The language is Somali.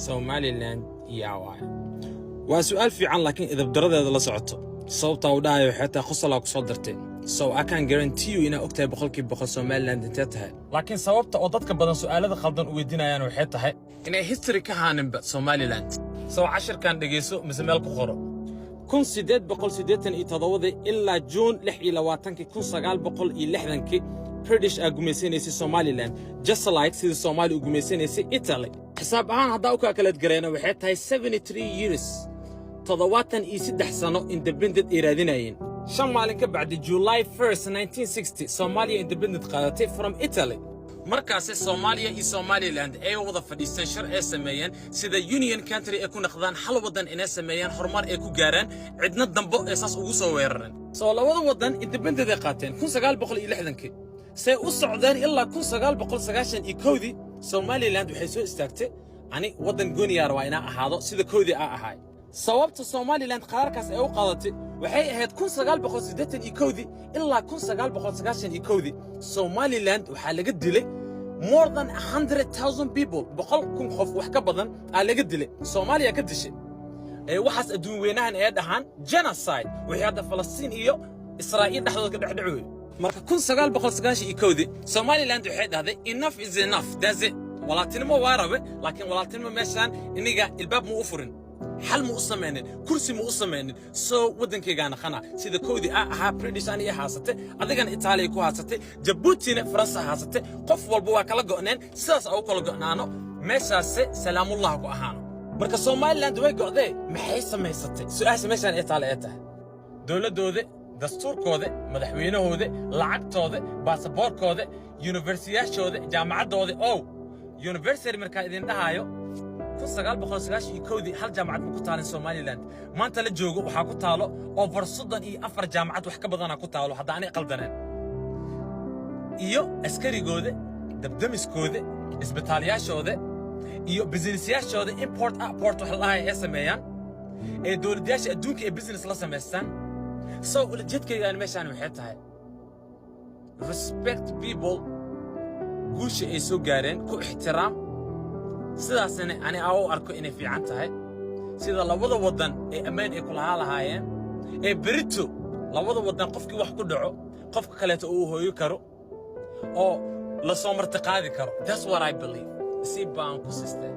Somaliland yaa waay? Waa su'aal fiican, laakiin idabdaradeeda la socoto. Sababtaa u dhahayo waxay tahay qosolaa ku soo dartay. So I can guarantee you inaa ogtahay 100% Somaliland intee tahay. Laakiin sababta oo dadka badan su'aalada khaldan u weydiinayaan waxay tahay inay history ka haaninba Somaliland. So cashirkan dhegeyso mise meel ku qoro. 1887-dii ilaa Juun 26-kii 1960-kii British aa gumaysanaysay Somaliland, just like sida Soomaali u gumaysanaysay Italy. Xisaab ahaan haddaa u calculate gareyna, waxay tahay 73 years, 73 sano independent ay raadinayeen. 5 maalin ka bacdi, July 1st 1960, Soomaaliya independent qaadatay from Italy. Markaasi Soomaaliya iyo Somaliland ay wada fadhiisteen, shir ay sameeyeen sida union country ay ku noqdaan, hal waddan inay sameeyaan, horumar ay ku gaaraan, cidna dambo ee saas ugu soo weerareen. Soo labada waddan independent ay qaateen 1960-kii. Say u socdeen ilaa 1991-dii, Somaliland waxay soo istaagtay: ani waddan gooniyaa rabaa inaa ahaado sida koodii aa ahaay. Sababta Somaliland qaraarkaas ay u qaadatay waxay ahayd 1981-dii ilaa 1991-dii Somaliland waxaa laga dilay more than 100,000 people, 100,000 qof wax ka badan aa laga dilay, Soomaaliya ka dishay. Ee waxaas adduun weynahan ee dhahaan genocide, wixii hadda Falastiin iyo Israa'iil dhexdooda ka dhexdhacooy. Marka 1991-dii Somaliland waxay dhahday: "Enough is enough, that's it. Walaaltinimo waa rabe, laakiin walaaltinimo meeshaan iniga ilbaab ma u furin, xal ma u samaynin, kursi ma u samaynin. Soo waddankaygaa naqana sida koodii aa ahaa. British ani i haasatay, adigana Itaaliya ku haasatay, Jabuutina Faransa haasatay. Qof walba waa kala go'neen. Sidaas aa u kala go'naano, meeshaase salaamullah ku ahaano." Marka Somaliland way go'dee, maxay samaysatay? Su'aasha meeshaan ee taale ee tahay: dowladdooda, dastuurkooda, madaxweynahooda, lacagtooda, baasaboorkooda, universiyaashooda, jaamacaddooda. Ow, university markaa idin dhahaayo, 1991-dii hal jaamacad ma ku taalin Somaliland. Maanta la joogo waxaa ku taalo over 34 jaamacad, wax ka badanaa ku taalo hadda aanay qaldaneen. Iyo askarigooda, dabdamiskooda, isbitaalyaashooda iyo businessyaashooda, import export wax la dhahayo ay sameeyaan, ee dowladyaasha adduunka ee business la samaystaan. So ulajeedkaygaan meeshaan waxay tahay: respect people, guusha ay soo gaareen ku ixtiraam. Sidaasna ani aa u arko inay fiican tahay, sida labada waddan ee ammaan ay kulahaa lahaayeen, ee berito labada waddan qofkii wax ku dhaco qofka kaleeto uu hooyo karo oo la soo martiqaadi karo. That's what I believe. Si baan ku sistay.